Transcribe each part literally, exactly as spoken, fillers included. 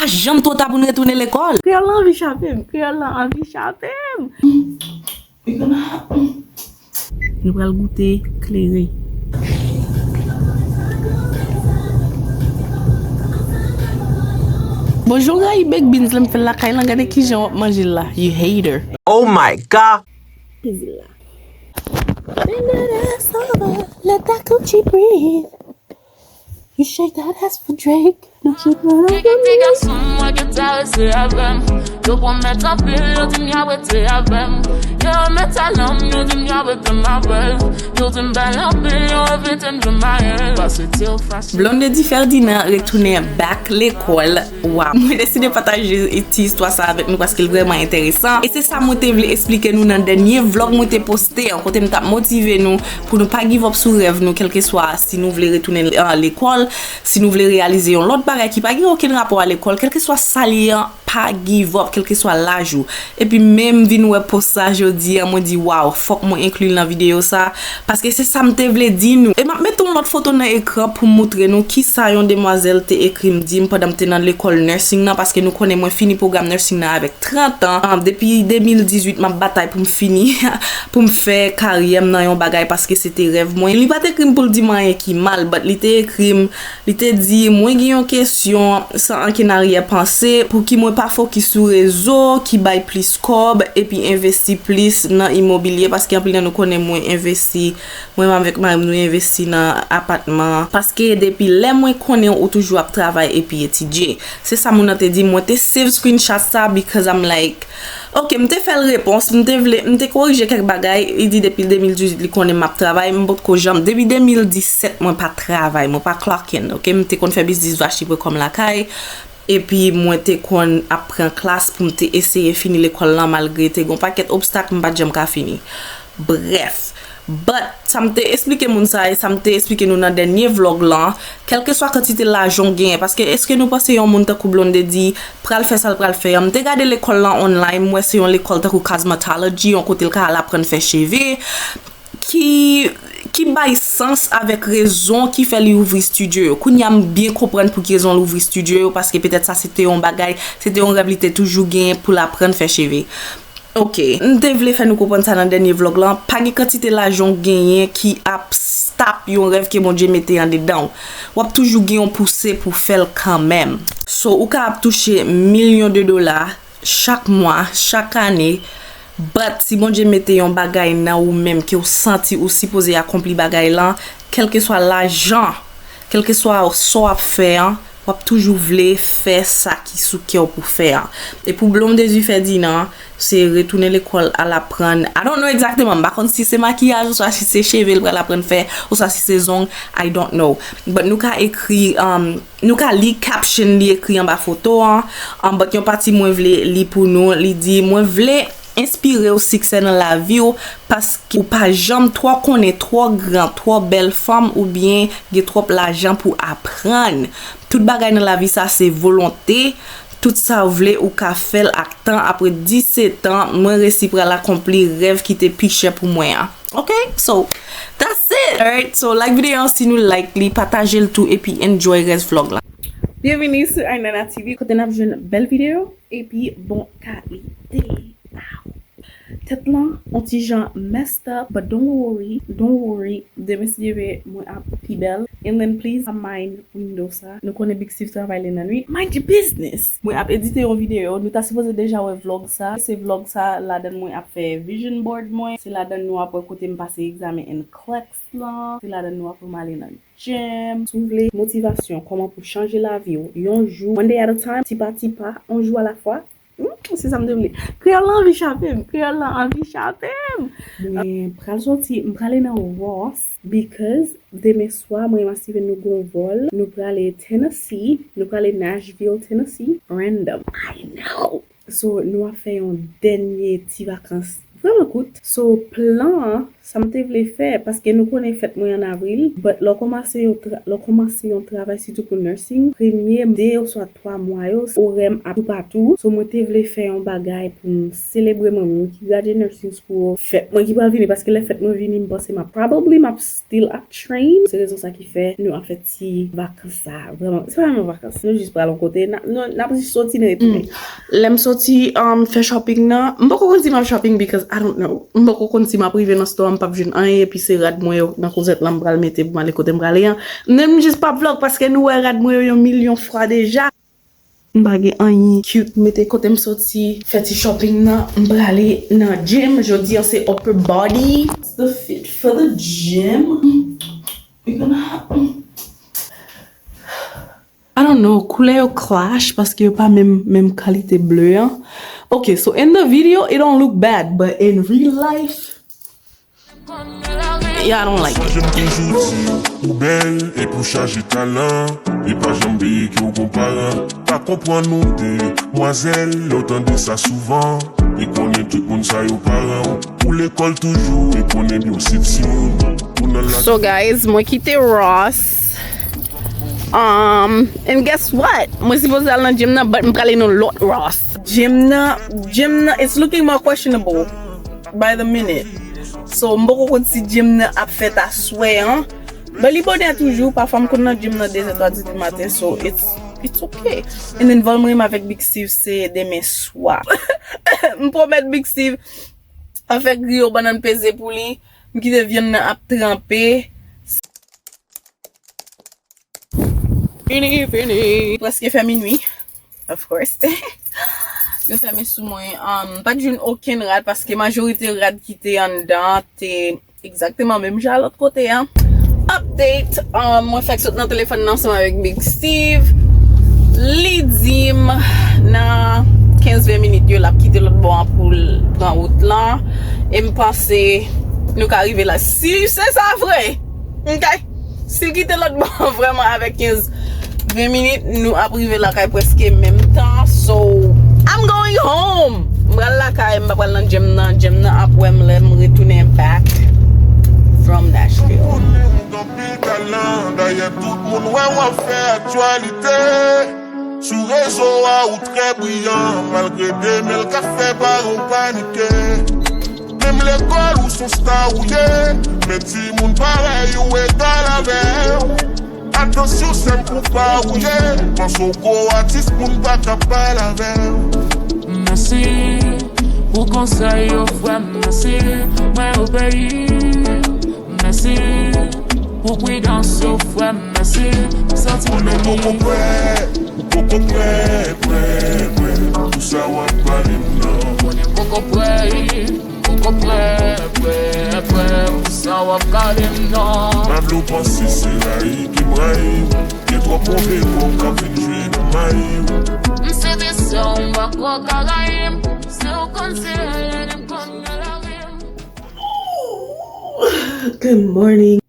Janm twò ta pou n retounen lekòl. Kreyòl la anvi chape m. Kreyòl la anvi chape m. Nou pral goute klere. Bonjou, rayi baked beans la m fè l lakay lan, gade kijan w ap manje l la. You hater. Oh my God. Sezi l la. Bend that ass over, let that coochie breathe. You shake that ass for Drake. Mwen gen ti gason, mwen gen ta rete avè m. Yo pwomèt anpil, yo di m y ap rete avè m. Yo remèt talan m, yo di m y ap rete m avè l. Yo di m bèl anpil, yo envite m jwe mayèl. Pase ti yo fache. Blondedy Ferdinand retounen back lekòl. Waw. Mwen deside pataje ti istwa sa avèk nou paske l vrèman enteresan. E se sa mwen te vle eksplike nou nan dènye vlog mwen te poste an, kote m t ap motive nou pou nou pa give up sou rèv nou, kèlkeswa si nou vle retounen, ah, lekòl, si nou vle reyalize yon lòt bagay ki pa gen okenn rapò a lekòl, kèlkeswa sa l ye an, pa give up, kèlkeswa laj ou. Epi menm vin wè post sa jodi an, mwen di, "Waw, fòk mwen enkli l nan videyo sa," paske se sa m te vle di nou. E m ap mete yon lòt foto nan ekran pou m moutre nou kisa yon demwazèl te ekri m di m pandan m te nan lekòl nursing nan, paske nou konnen mwen fini pwogram nursing nan avèk trant an. Ah, depi de mil dizuit, m ap batay pou m fini, pou m fè karyè m nan yon bagay, paske se te rèv mwen. Li pa t ekri m pou l di m anyen ki mal, but li te ekri m, li te di, "Mwen gen yon kesyon, san ankenn aryè panse, pou ki mwen pa fokis sou rezo ki bay plis kòb epi envesti plis nan imobilye?" Paske anpil nan nou konnen mwen envesti, mwen menm avèk mari m, nou envesti nan apatman. Paske depi lè mwen konnen w toujou ap travay epi etidye. Se sa moun nan te di, mwen te save screenshot sa because I'm like, ok, m te fè l repons, m te vle, m te korije kèk bagay, li di depi de mil dizuit li konnen m ap travay, m potko janm, depi de mil disèt mwen pa travay, mwen pa clock in, ok, m te konn fè biznis vache pran kòm lakay, epi mwen te konn ap pran klas pou m te eseye fini lekòl lan malgre te gon pakèt obstak m pa t janm ka fini. Brèf. But, sa m te esplike moun sa e sa m te esplike nou nan dènye vlog lan, kèlkeswa kantite lajan w genyen, paske èske nou panse yon moun tankou Blondedy pral fè sa l pral fè an? M te gade lekòl lan online, m wè se yon lekòl tankou cosmetology, yon kote l ka al aprann fè cheve, ki, ki bay sans avèk rezon ki fè li ouvri estidyo yo. Kounye a m byen konprann pou ki rezon l ouvri estidyo yo, paske petèt sa se te yon bagay, se te yon rèv li te toujou genyen pou l aprann fè cheve. Ok, m te vle fè nou konprann sa nan dènye vlog lan. Pa gen kantite lajan w genyen ki ap stop yon rèv ke Bondye mete andedan w. W ap toujou gen yon pouse pou fè l kanmenm. So, ou ka ap touche milyon de dola chak mwa, chak ane, but si Bondye mete yon bagay nan ou menm ke w santi ou sipoze akonpli bagay lan, kèlkeswa lajan, kèlkeswa sa w ap fè an, w ap toujou vle fè sa ki sou kè w pou fè an. E pou Blondedy Ferdinand, se retounen lekòl, al aprann. I don't know egzakteman, m pa konn si se makiyaj, oswa si se cheve l pral aprann fè, oswa si se zong, I don't know. But nou ka ekri, um, nou ka li caption li ekri anba foto an. Um, but yon pati mwen vle li pou nou, li di, "Mwen vle enspire w siksè nan lavi w, paske ou pa janm twò konnen twò gran, twò bèl fanm oubyen gen twòp lajan pou aprann. Tout bagay nan lavi sa se volonte, tout sa w vle ou ka fè l ak tan." Apre disèt an, mwen resi pral akonpli rèv ki te pi chè pou mwen an. Ok, so, that's it. Alright, so like videyo an si nou like li, pataje l tou epi enjoy rès vlog la. Byenvini sou Ainana T V, kote n ap jwenn bèl videyo epi bon kalite. Ow. Tèt lan, on ti jan messed up, but don't worry, don't worry. Demen si Dye vle, mwen ap pi bèl. And then please, pa mind window sa. Nou konnen Big Steve travay li nan nwit. Mind your business. Mwen ap edite yon videyo. Nou ta sipoze deja wè vlog sa. Se vlog sa, ladan mwen ap fè vision board mwen. Se ladan nou ap wè kote m pase egzamen NCLEX lan. Se ladan nou ap wè m ale nan gym. Si w vle motivasyon, kòman pou chanje lavi w, yon jou, one day at a time, ti pa ti pa, yon jou alafwa. Hmm, se sa m te vle. Kreyòl la anvi chape m. Kreyòl la anvi chape m. Mwen pral soti, m prale nan Ross, because demen swa, mwen e Steven nou gon vòl. Nou prale Tennessee, nou prale Nashville, Tennessee. Random. I know. So, nou ap fè yon dènye ti vakans Vrèman kout. So, plan an, sa m te vle fè, paske nou konnen fèt mwen an avril, but lè w kòmanse yon tra-, lè w kòmanse yon travay, sitou pou nursing, premye de oswa twa mwa yo, orè m ap toupatou. So, mwen te vle fè yon bagay pou m selebre mwen menm ki gradye nursing school, fèt mwen ki pral vini, paske lè fèt mwen vini, m panse m ap, probably m ap still ap train. Se rezon sa ki fè nou ap fè ti vakans sa. Vrèman, se pa vrèman vakans. Nou jis pral yon kote. N a, nou, n ap jis soti, nou retounen. Lè m soti, um, fè shopping nan, m poko konn si m ap shopping because I don't know. M poko konn si m ap rive nan store, m p ap jwenn anyen, epi se rad mwen yo nan klozèt lan m pral mete pou m ale kote m prale an. Men m jis p ap vlog paske nou wè rad mwen yo yon milyon fwa deja. M pa gen anyen cute mete kote m soti, fè ti shopping nan, m prale nan gym. Jodi an se upper body. It's the fit for the gym. We gonna have, I don't know, koulè yo clash paske yo pa menm, menm kalite ble an. Ok, so in the video it don't look bad, but in real life, yeah, I don't like it. Sonje m toujou di ou bèl epi ou chaje talan. E pa janm bliye ke ou gon paran. Pa konprann ou demwazèl, lè w tande sa souvan. E konnen tout moun sa yo paran w. Ou lekòl toujou, e konnen byen w se timoun. Ou nan la. So guys, mwen kite Ross. Um, and guess what? Mwen sipoze al nan gym nan, but m prale nan lòt Ross. Gym nan, gym nan, it's looking more questionable by the minute. So, m poko konn si gym nan ap fèt aswè an. But li bonè toujou, pafwa m konn nan gym nan de zè, twa zè di maten, so it's, it's okay. And then vòl mwen avèk Big Steve se demen swa. M pwomèt Big Steve ap fè griyo bannann peze pou li. M kite vyann nan ap tranpe. Fini, fini. Prèske fè minui. Of course. Yo fèmen sou mwen. Um, m pa t jwenn okenn rad paske majorite rad ki te anndan te egzakteman menm jan lòt kote a. Update, um, mwen fèk sot nan telefòn nan ansanm avèk Big Steve. Li di m nan kenz ven minit yo, l ap kite lòt bò an pou l pran wout lan. E m panse nou ka rive la. Si se sa vre, ok? Si l kite lòt bò an vrèman avèk kenz ven minit, nou ap rive lakay prèske menm tan. So, I'm going home. M pral lakay, m pa pral nan gym nan. Gym nan ap wè m lè m retounen back from Nashville. Ou konnen ou gen anpil talan, dayè tout moun wè w ap fè aktyalite. Sou rezo a ou trè briyan, malgre demen l ka fè paran w panike. Menm lekòl ou s on star ou ye, men timoun parèy ou egal avè w. Atansyon sè m pou pa ou ye, panse w gwo atis moun pa ka pale avè w. Mèsi pou konsèy yo frè m, mèsi, mwen obeyi. Mèsi pou pridans yo frè m, mèsi, m santi m beni. Ou poko prè, ou poko prè, prè, prè, pou sa w ap pale m nan. Konnen poko prè, poko prè, prè, prè, pou sa w ap pale m nan. Pa vle w panse se rayi ki m rayi w. Gen twòp move kòb k ap vin jwe nan mayi w. M se te sè w, m pa kwè w ka rayi m. Se w konn se rayi m konn nan lavi m. Good morning.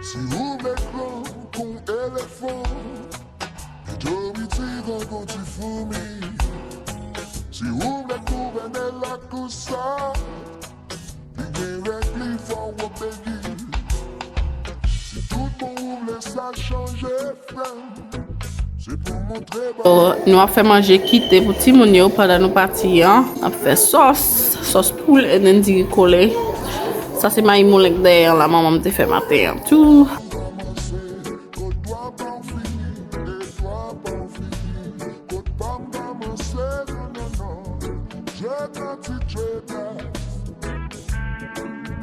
Si ou vle gran kon elefan, pito piti gran kon ti foumi. Si ou vle gouvène lakou sa, li gen règ li, fò w obeyi. Si tout bon ou vle sa chanje, frè m, se pou montre ba. So, nou ap fè manje kite pou timoun yo pandan nou pati an. N ap fè sòs, sòs poul, and then diri kole. Sa se mayi moulen k dèyè an la, manman m te fè maten an tou. Kot pa m pa fini, kot pa m pa manse, non, non, non. Dread nan ti dread la.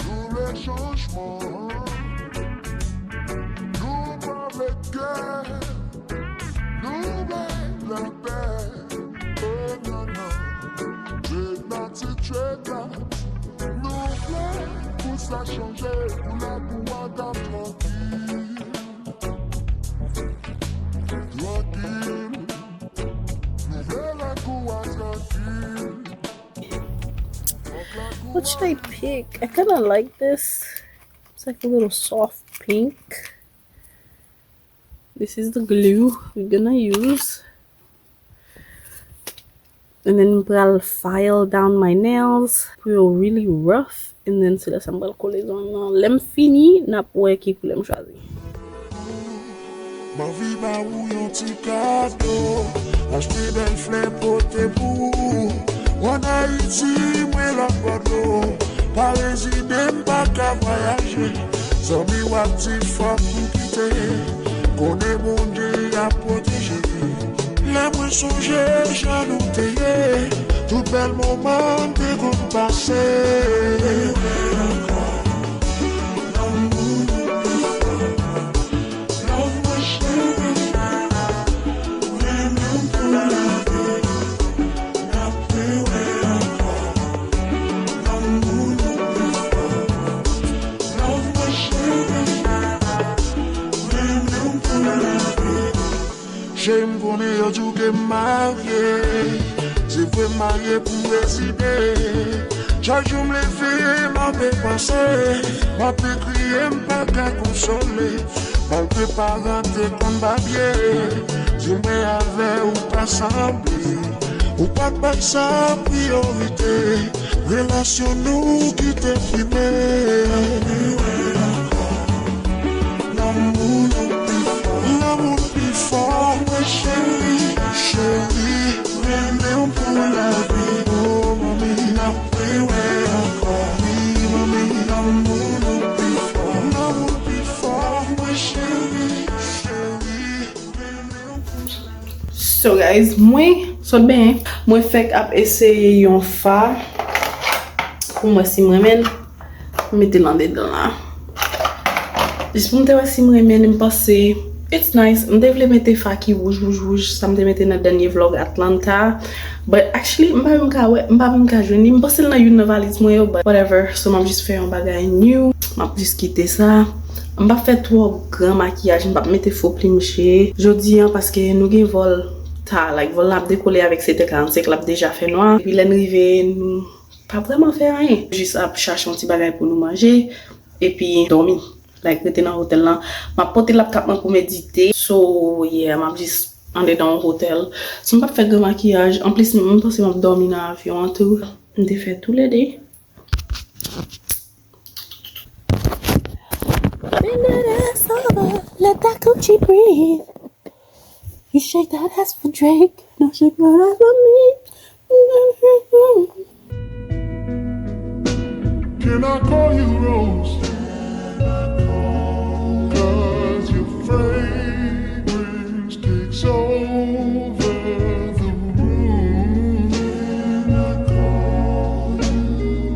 Nou vle chanjman. Nou pa vle gè. Nou vle lapè. Oh, non, non. Dread nan ti dread la. Nou vle pou sa chanje, pou lakou a ka trankil. Trankil. Nou vle lakou a trankil. What should I pick? I kind of like this. It's like a little soft pink. This is the glue we're gonna use. And then m pral file down my nails pou yo really rough. And then se lè sa m pral kole zong nan. Lè m fini, n ap wè ki koulè m chwazi. M anvi ba ou yon ti kado, achte bèl flè pote pou ou. Ou ann Ayiti, mwen lòt bò dlo. Pa rezide, m pa ka vwayaje. Zanmi w ap di fòk nou kite. Konnen Bondye ap pwoteje. Lè mwen sonje jan nou te ye, tout bèl moman n te konn pase. Cheri m konnen yo di w ke m marye. Se vre m marye pou m rezide. Chak jou m leve, m ape panse. M ape kriye, m pa ka konsole. Malgre paran te konn babye, di mwen avè ou pa sanble. Ou pa t bay sa priyorite. Relasyon nou ki te prime. Lanmou nou pi fò. Lanmou nou pi fò. Mwen cheri, cheri, renmen w pou lavi. Oh, manmi, n ap rewè ankò. Wi, manmi, lanmou nou pi fò. Lanmou nou pi fò. Mwen cheri, cheri, renmen w pou lavi. So guys, mwen sot benyen. Mwen fèk ap eseye yon fa pou m wè si m renmen l. M mete l andedan la. Jis pou m te wè si m renmen l, m panse it's nice. M te vle mete fa ki wouj, wouj, wouj, sa m te mete nan dènye vlog Atlanta. But actually, m pa menm ka wè, m pa menm ka jwenn li. M panse l nan youn nan valiz mwen yo, but whatever. So, m ap jis fè yon bagay new. M ap jis kite sa. M p ap fè twò gran makiyaj, m p ap mete fo plim je. Jodi a, paske nou gen vòl ta, like, vòl la ap dekole avèk sèt è karannsenk, l ap deja fè nwa. Epi lè n rive, nou pa vrèman fè anyen. Jis ap chache yon ti bagay pou nou manje, epi dòmi. Like, rete nan otèl lan. M ap pote laptop mwen pou medite. So, yeah, m ap jis andedan yon otèl. So, m p ap fè gran makiyaj. Anplis, m, m panse m ap dòmi nan avyon an tou. M te fè toulede. Bend that ass over, let that coochie breathe. You shake that ass for Drake, now shake that ass for me. Can I call you Rose? 'Cause your fragrance takes over the room.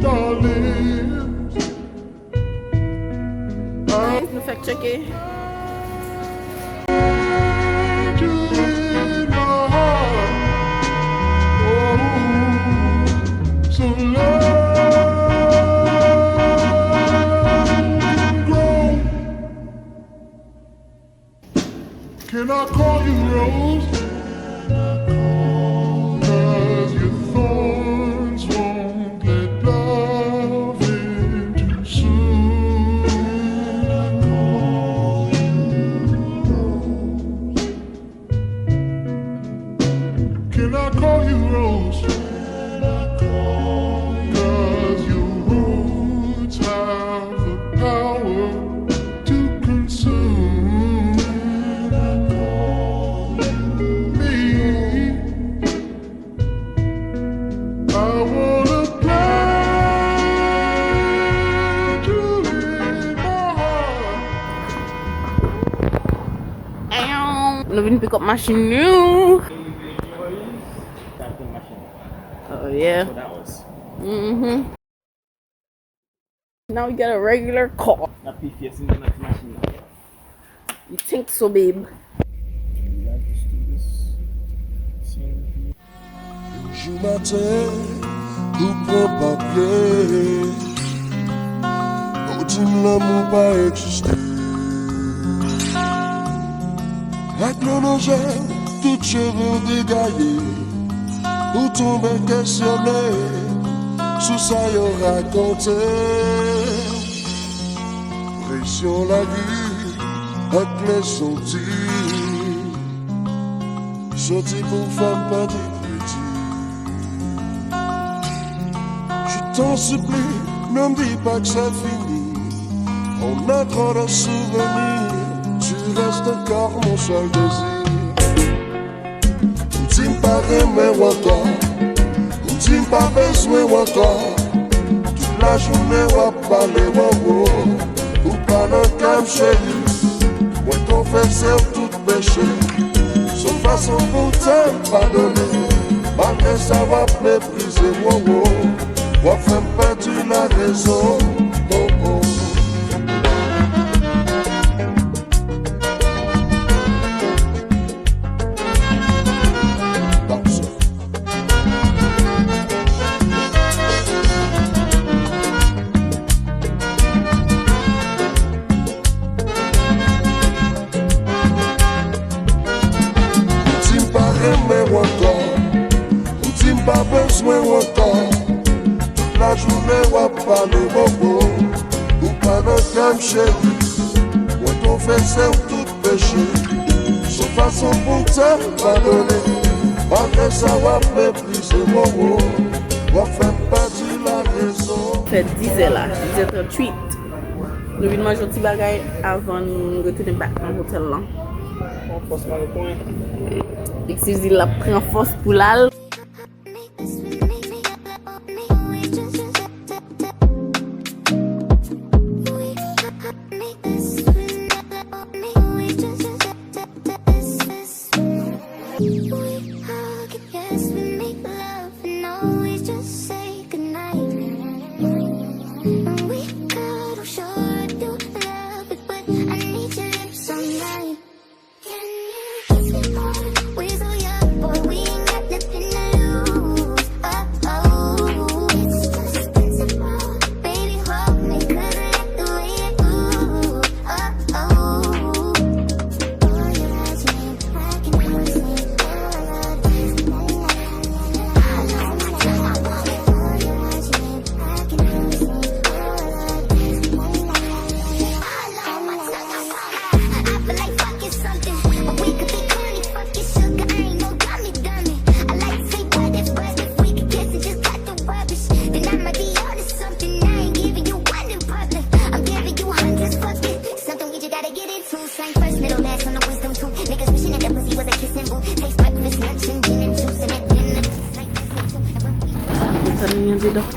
Darling, Guys, nou fèk tcheke. Can I call you Rose? 'Cause your thorns won't let love in too soon. Can I call you Rose? 'Cause your roots have the power to consume me. I wanna plant you in my heart. Nou vin pick up machin nou. Oh yeah. Mm-hmm. Now we got a regular car. N ap pi fyè si nou nan ti machin nan. You think so, babe? Yon jou maten, ou pran papye, ou di m lanmou pa egziste. Ak dlo nan je, tout cheve w degaye, ou tonbe kesyone. Sou sa yo rakonte, presyon lari ak lèzòdi, soti pou fè m pèdi kredi. Je t'en supplie, ne me dis pas que c'est fini. On a trop de souvenirs, tu restes encore mon seul désir. Ou di m pa renmen w ankò, ou di m pa bezwen w ankò. Tout lajounen w ap pale wowo, ou pa nan kè m cheri. Mwen konfese w tout peche, se yon fason pou w te padone. Malgre sa w ap meprize wowo, w ap fè m pèdi larezon. Oh, oh. Ou di m pa renmen w ankò, ou di m pa bezwen w ankò. Tout lajounen w ap pale bobo, ou pa nan kè m cheri. Mwen konfese w tout peche, se yon fason pou w te padone. Malgre sa w ap meprize wowo, w ap fè m pèdi larezon. Fè dizè la, dizè tranntuit. Nou vin manje yon ti bagay avan nou retounen back nan hotèl lan. Pran fòs mwen pwen. Big Suzy l ap pran fòs pou l al. Sa nou gen dedan?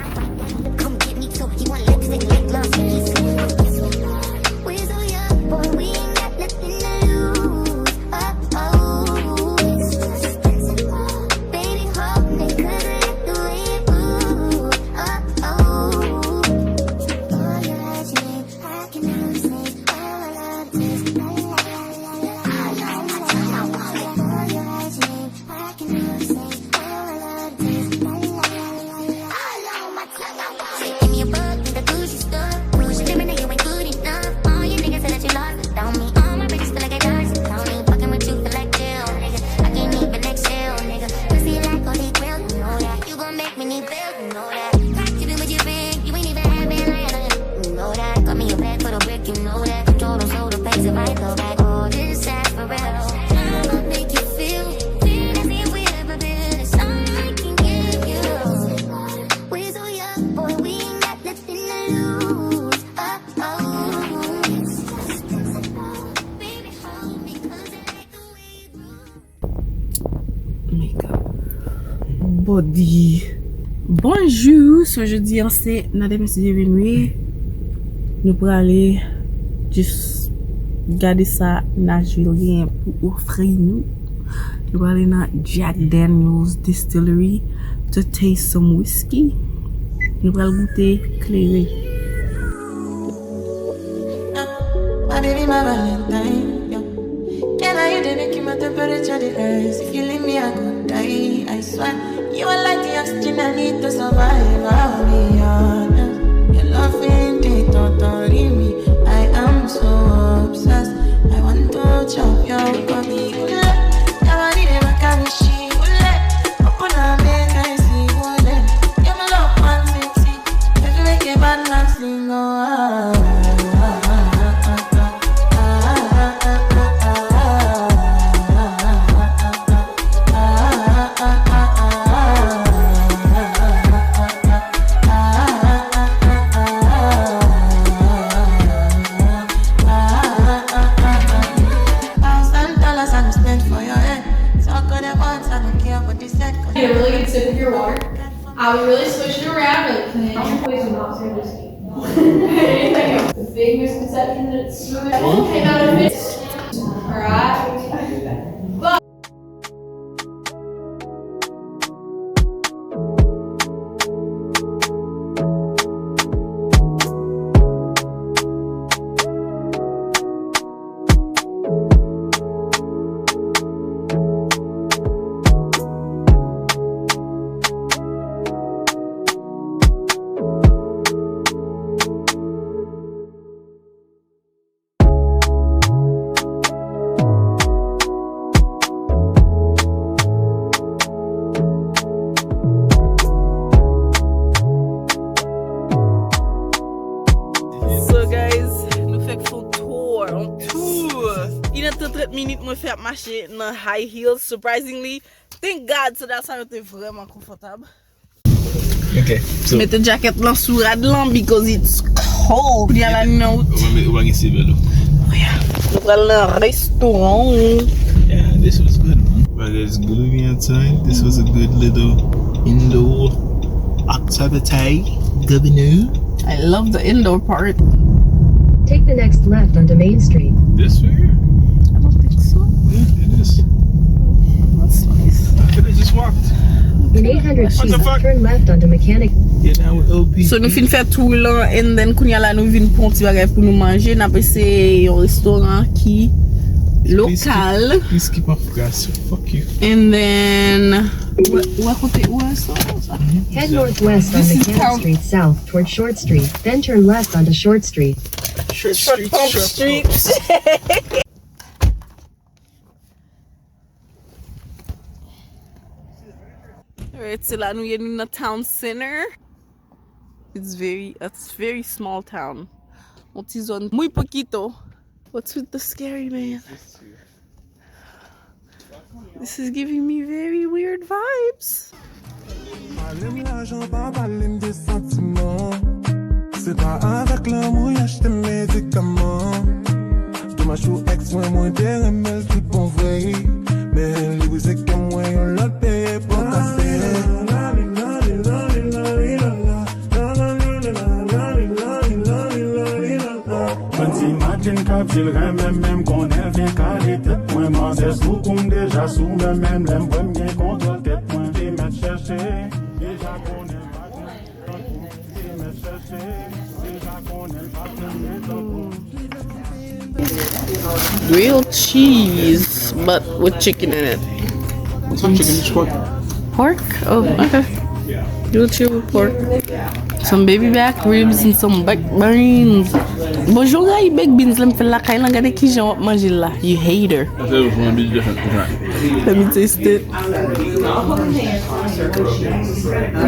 Makeup. Body. Bonjou, so jodi an se nan demen si Dye vle wi. Nou prale jis gade sa Nashville genyen pou ofri nou. Nou prale nan Jack Daniel's Distillery to taste some whiskey. Nou pral goute klere. My baby, my Valentine, yeah. Can I you dey make my temperature dey rise? If you leave me, I go die, I swear. You are like the oxygen I need to survive, I'll be honest. Your loving dey totally me. I am so obsessed. I want to chop your body. Your body dey make me she. Open up, make I see. Give me love, one thing. Get a really good sip of your water. I would really switch it around, but the big misconception that it's smooth. All right. So guys, nou fèk fè yon tour, yon tour. Inèdtan trant minit mwen fè ap mache nan high heels, surprisingly. Thank God, sandal sa yo te vrèman konfòtab. Ok, so mete jacket lan sou rad lan because it's cold. Kounye a la nou nan wout. Ou pa gen seatbelt ou. Oh yeah. Nou pral nan restoran. Yeah, this was good, man. But it's gloomy outside. This was a good little indoor activity, Governor. I love the indoor part. Take the next left onto Main Street. This way? I don't think so. Yeah, it is. That's nice. I could have just walked. In eight hundred feet, turn left onto Mechanic. Yeah, now with L P. So nou fin fè tour lan, and then kounye a la nou vin pran ti bagay pou nou manje. N ap eseye yon restoran ki lokal. Please keep, please keep off grass. Fuck you. And then, ou wè kote, ou wè restoran sa? Head northwest on Mechanic Street South toward Short Street, then turn left onto Short Street. Short Street, Short Street. Alright, se la nou ye, nou nan town center. It's very, it's very small town. Yon ti zòn muy poquito. What's with the scary man? This is giving me very weird vibes. Pale m lajan, pa pale m de santiman. Se pa avèk lanmou y achte medikaman. Domaj pou ex mwen, mwen te renmen l tout bon vre. Men li brize kè mwen, yon lòt peye pou kase. Bann ti madjin k ap di l renmen m, men m konnen l vyen kale tèt mwen. Manzè sou kou m deja sou men, menm lè m bwè m gen kontwòl tèt mwen. Li mèt chèche, deja konnen madjin k ap di l mèt chèche, deja konnen l pa konnen tankou. Grilled cheese, but with chicken in it. It's not chicken, it's pork. Pork? Oh, okay. Grilled cheese with pork. Some baby back ribs and some baked beans. Bonjou, gayi baked beans, lè m fè l lakay lan, gade kijan w ap manje l la. You hater. Let me taste it.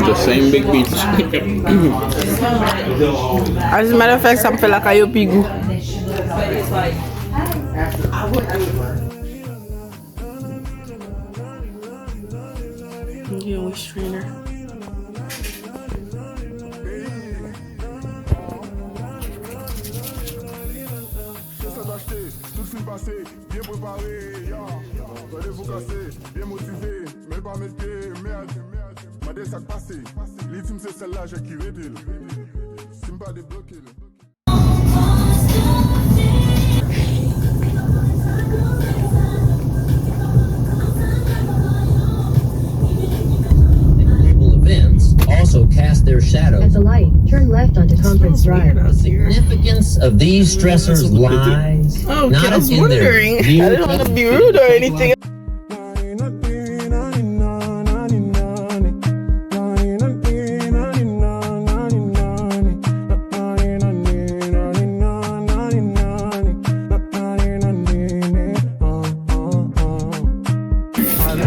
The same baked beans. As a matter of fact, sa m fè lakay yo pi gou. Gen yon restrainer. Kisa t achte, tout fin pase, byen prepare, ya. Randevou kase, byen motive, men l pa mete, mèd. Mande sa k pase, li di m se sèl lajan ki rete l. Si m pa debloke l. Global events also cast their shadows. At the light, turn left onto Conference Drive. The significance of these stressors lies not in their mere. I didn't want to be rude or anything.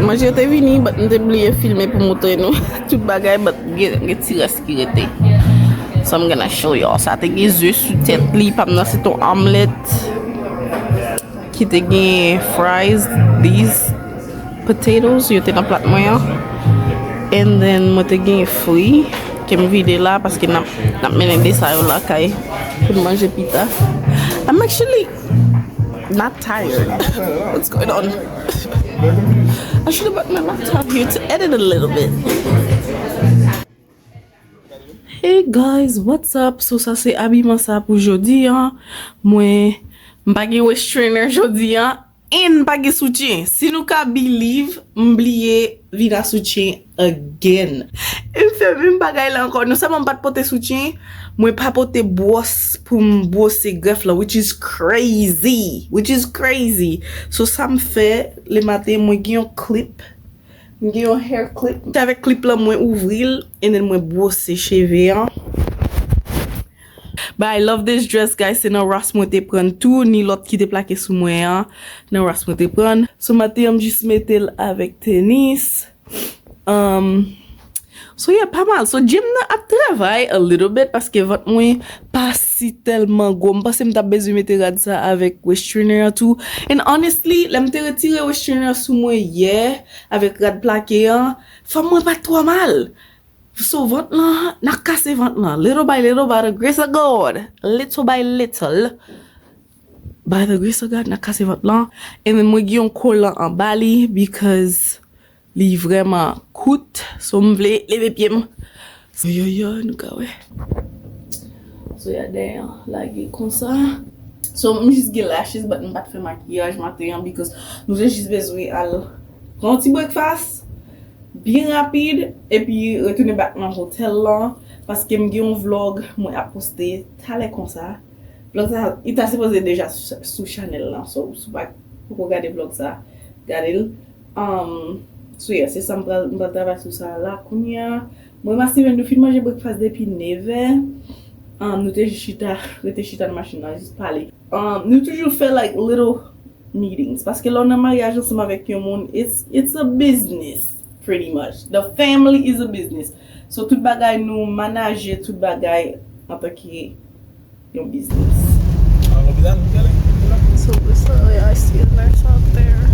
Manje yo te vini, but m te bliye filme pou montre nou tout bagay, but gen, gen ti rès ki rete. So I'm gonna show y'all. Sa te gen ze sou tèt li, pa m nan se ton omelette ki te gen fries, these potatoes, yo te nan plat mwen an. And then mwen te gen fri ke m vide la paske n ap, n ap mennen de sa yo lakay pou n manje pita. I'm actually not tired. What's going on? I should have brought my laptop here to edit a little bit. Hey guys, what's up? So sa se abiman sa pou jodi an. Mwen, m pa gen waist trainer jodi an. And m pa gen soutyen. Si nou ka believe, m bliye vin a soutyen again. E m fè menm bagay la ankò. Non sèlman m pa t pote soutyen, mwen pa pote bwòs pou m bwose grèf la, which is crazy. Which is crazy. So sa m fè, lematen mwen gen yon clip. M gen yon hair clip. Se avèk clip la mwen ouvri l, and then mwen bwose cheve an. But I love this dress, guys. Se nan Ross mwen te prann tou, ni lòt ki te plake sou mwen an. Nan Ross mwen te prann. So maten an m jis mete l avèk tenis. Um, so yeah, pa mal. So gym nan ap travay a little bit paske vant mwen pa si tèlman gwo. M panse m t ap bezwen mete rad sa avèk waist trainer an tou. And honestly, lè m te retire waist trainer sou mwen yè avèk rad plake an, fanm mwen pa t twò mal. So vant lan, n ap kase vant lan. Little by little, by the grace of God. Little by little. By the grace of God, n ap kase vant lan. And then mwen gen yon kolan anba li because li vrèman kout. So m vle leve pye m. So yo yo, nou ka wè. So ya dèyè an lage konsa. So m jis gen lashes, but m pa t fè makiyaj maten an because nou te jis bezwen al pran yon ti breakfast byen rapid, epi retounen back nan hotèl lan, paske m gen yon vlog mwen ap poste talè konsa. Vlog sa, li ta sipoze deja sou, sou chanèl lan, so, si w pa poko gade vlog sa, gade l. Um, so yeah, se sa m pral, m pral travay sou sa la kounye a. Mwen, Massive, nou fin manje breakfast depi nevè. Um, nou te jis chita, rete chita nan machin nan, jis pale. Um, nou toujou fè, like, little meetings. Paske lè w nan maryaj ansanm avèk yon moun, it's, it's a business, pretty much. The family is a business. So, tout bagay nou manaje, tout bagay antanke yon business. So this, uh, yeah, I see a nurse out there.